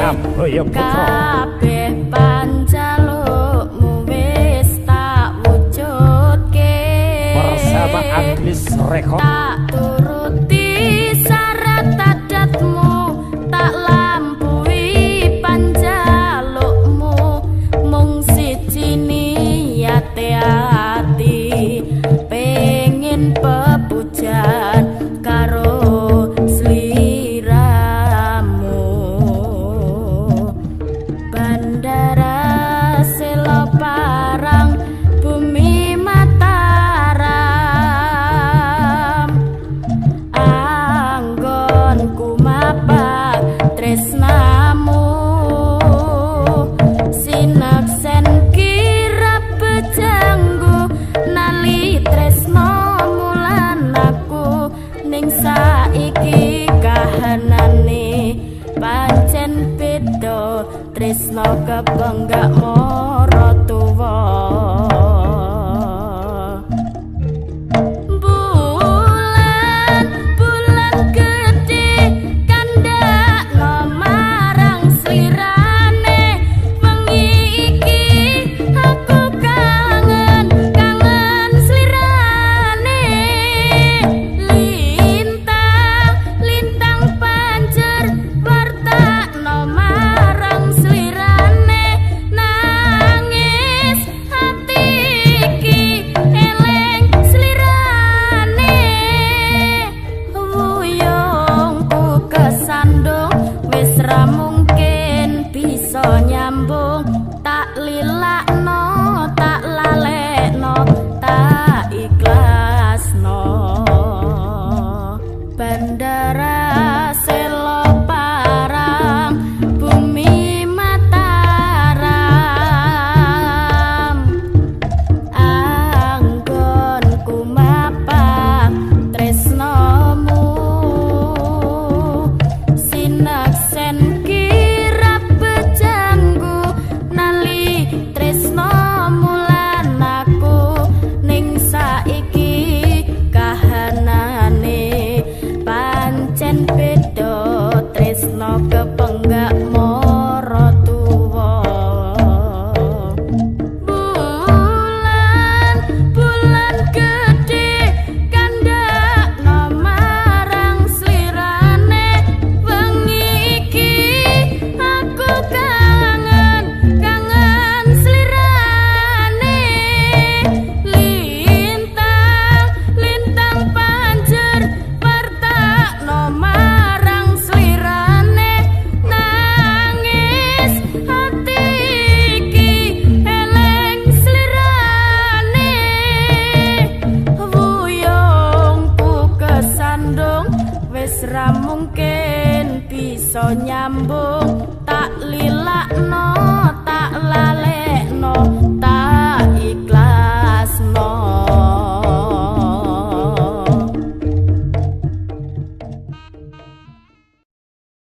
Jabaya Putra. Kabeh panjalukmu wis tak wujudke. Bersama Agnes Record. Tak turuti syarat adatmu, tak lampui panjalukmu, mung siji niyate ati pengen pepujan karo sliramu. Bandara Seloparang bumi Mataram, anggonku mapak tresnamu, sinaksen kirap bejanggu nali tresno mulan aku ning saiki kahanane pancen beda, tresno kepenggak mara tuwa. Bulan bulan gedhe kandhakno marang slirane, wengi iki aku kangen kangen slirane. Lintang lintang panjer wartakno marang slirane, nangis ati iki eling slirane. Wuyungku kesandung wis ra mungkin bisa nyambung, tak lilakno tak lalekno tak ikhlasno. Bandara Seloparang bumi Mataram, anggonku mapak tresnomu, sinaksen kirap bejanggu nali tresno mulan aku ning saiki kahanane pancen beda, tresno kepenggak mara tuwa. Bulan bulan gedhe kandhakno marang slirane, wengi iki aku kangen kangen slirane. Lintang lintang panjer wartakno marang slirane, nangis ati iki eling slirane. Wuyungku kesandung wis ra mungkin bisa nyambung,